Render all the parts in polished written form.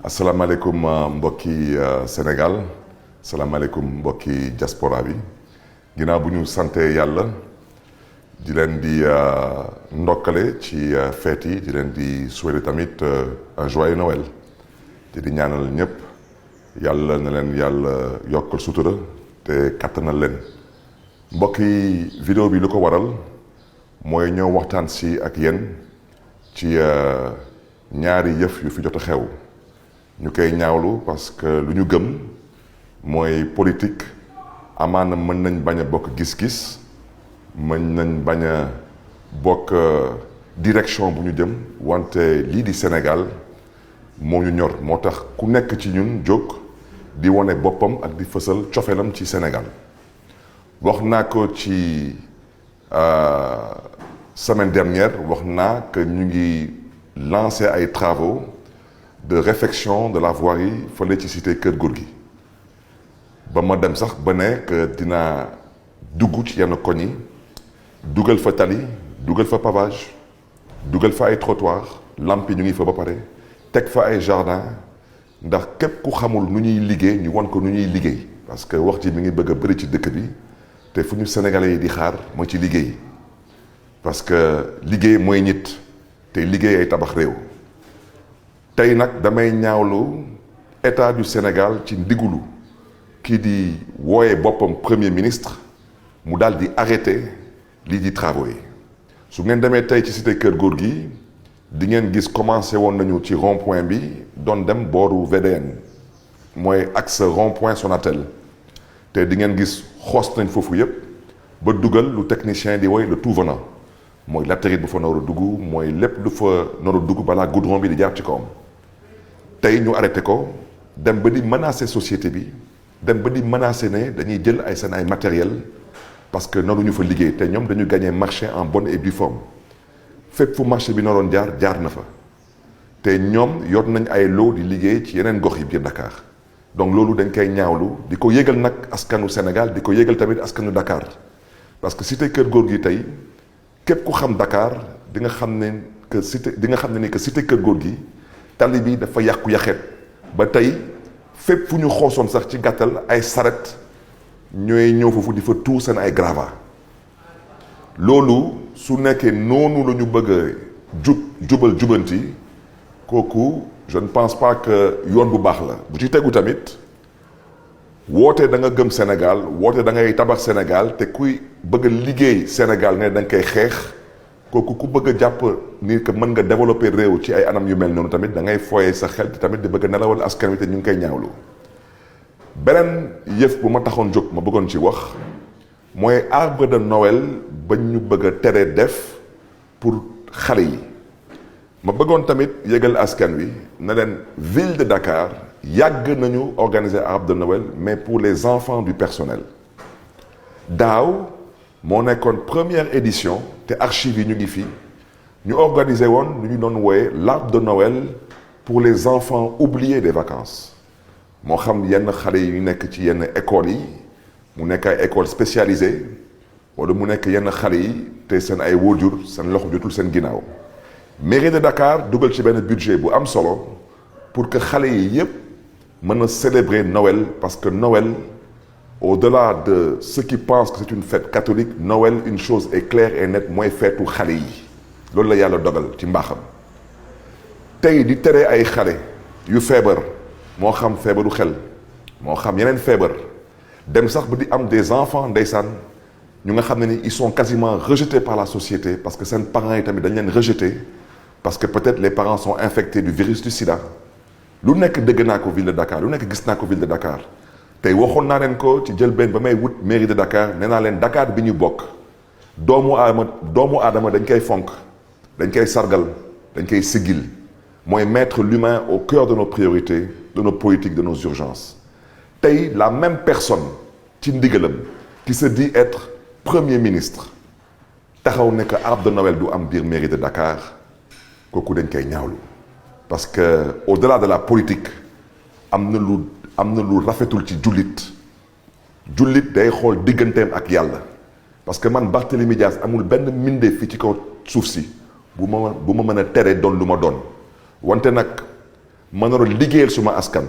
asalaamaaleykum mbokki Sénégal asalaamaaleykum mbokki diaspora bi ginnaaw bu ñu sante yàlla di leen di ndokkale ci fête yi di leen di souhaiter tamit un joyeux Noël te di ñaanal ñëpp yàlla na leen yàlla yokkal sutura te kattanal leen mbokki vidéo bi lu ko waral mooy ñëw waxtaan si ak yéen ci ñaari yëf yu fi jot a xew ñu koy ñaawlu parce que lu ñu gëm mooy politique amaana mën nañ bañ a bokk gis-gis mën nañ bañ a bokk direction bu ñu jëm wante lii di Sénégal moo ñu ñor moo tax ku nekk ci ñun jóg di wane boppam ak di fësal cofeelam ci Sénégal wax naa ko ci semaine dernière wax naa que ñu ngi lancé ay travaux de réfection de la voirie fële ci cité Kër Gorgui ba ma dem sax ba ne que dinaa dugg ci yenn koñ yi dugal fa tali dugal fa pavage dugal fa ay trottoir lampi ñu ngi fa ba pare teg fa ay jardin ndax képp ku xamul nu ñuy liggéey ñu won ko nu ñuy liggéey parce que wax ji mi ngi bëgg a bëri ci dëkk bi te fu ñu sénégalais yi di xaar mooy ci liggéey parce que liggéey mooy nit te liggéey ay tabax réew tey nag damay ñaawlu état du Sénégal ci ndigulu kii di wooye boppam premier ministre mu daal di arrêté lii di travaux yi su ngeen demee tey ci cité Kër Gorgui di ngeen gis commencé woon nañu ci rond point bi doon dem booru VDN mooy axe rond point Sonatel te di ngeen gis xoos nañ foofu yépp ba dugal lu technicien di woy le tout venant mooy latérite bu fa nar a dugg mooy lépp lu fa nar a dugg balaa goudron bi di jaar ci kawam tey ñu arrêté ko dem ba di menacer société bi dem ba di menacer ne dañuy jël ay seen ay matériel parce que naruñu fa liggéey te ñoom dañu gagné marché en bonne et due forme fépp fu marché bi naroon jaar na fa te ñoom yor nañ ay lot di liggéey ci yeneen gox yi biir Dakar donc loolu dañ koy ñaawlu di ko yëgal nag askanu Sénégal di ko yëgal tamit askanu Dakar parce que cité Kër Gorgui tey képp ku xam Dakar di nga xam ne que cité Kër Gorgui tali bi dafa yàqu-yaxeet ba tey fépp fu ñu xoosoon sax ci gàttal ay saret ñooy ñëw foofu di fa tuur seen ay gravats loolu su nekkee noonu la ñu bëgg a jubal jubanti kooku je ne pense pas que yoon bu baax la bu ci tegu tamit woote da nga gëm Sénégal woote da ngay tabax Sénégal te kuy bëgg a liggéey Sénégal ne da nga koy xeex kooku ku bëgg a jàpp ni que mën nga développer réew ci ay anam yu mel noonu tamit da ngay fooyee sa xel te tamit di bëgg a nelawal askan wi te ñu ngi koy ñaawlu beneen yëf bu ma taxoon jóg ma bëggoon ci wax mooy arbre de Noël ba ñu bëgg a tere def pour xale yi ma bëggoon tamit yëgal askan wi ne leen ville de Dakar yàgg nañu organiser arbre de Noël mais pour les enfants du personnel daaw moo nekkoon première édition te archives yi ñu ngi fi ñu organiser woon lu ñu doon wooye l'arbre de Noël pour les enfants oubliés des vacances moo xam yenn xale yi nekk ci yenn écoles yi mu nekk ay écoles spécialisées wala mu nekk yenn xale yi te seen ay waajur seen loxo jotul seen ginnaaw mairie de Dakar dugal ci benn budget bu am solo pour que xale yi yépp mën a célébrer Noël parce que Noël au-delà de ceux qui pensent que c'est une fête catholique Noël une chose est claire et nette mooy feetu xale yi loolu la yàlla dogal ci mbaaxam tey di tere ay xale yu feebar moo xam feebaru xel moo xam yeneen feebar dem sax ba di am des enfants ndeysaan ñu nga xam ne ni ils sont quasiment rejetés par la société parce que seen parents yi tamit dañ leen rejeté parce que peut-être les parents sont infectés du virus du sida lu nekk dégg naa ko ville de Dakar lu nekk gis naa ko ville de Dakar tey waxoon naa leen ko ci jël benn ba may wut mairie de Dakar nee naa leen Dakar bi ñu bokk doomu aadama dañ koy fonk dañ koy sargal dañ koy siggil mooy mettre l'humain au cœur de nos priorités de nos politiques de nos urgences tey la même personne ci ndigalam qui se dit être premier ministre taxaw ne que arbre de Noël du am biir mairie de Dakar kooku dañ koy ñaawlu parce que au-delà de la politique am na lu rafetul ci jullit day xool digganteem ak yàlla parce que man Barthélémy Dias amul benn mbindeef fii ci kaw suuf si bu ma mën a tere doon lu ma doon wante nag ma naroon liggéeyal suma askan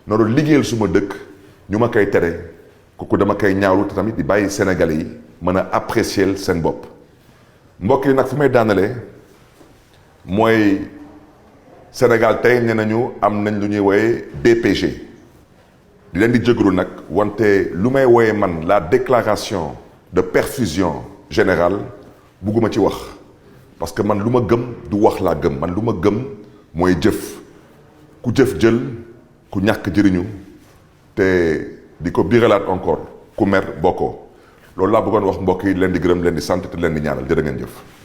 naroon liggéeyal suma dëkk ñu ma koy tere kooku dama koy ñaawlu te tamit di bàyyi Sénégalais yi mën a apprécier seen bopp. mbokk yi nag fu may daanalee mooy Sénégal tey nee nañu am nañ lu ñuy wooye DPG di leen di jégalu nag wante lu may wooye man la déclaration de perfusion générale bugguma ci wax parce que man lu ma gëm du wax laa gëm man lu ma gëm mooy jëf ku jëf jël ku ñàkk jëriñu te di ko biralaat encore ku mer bokkoo loolu laa bëggoon wax mbokk yi leen di gërëm leen di sant te leen di ñaanal jërë ngeen jëf.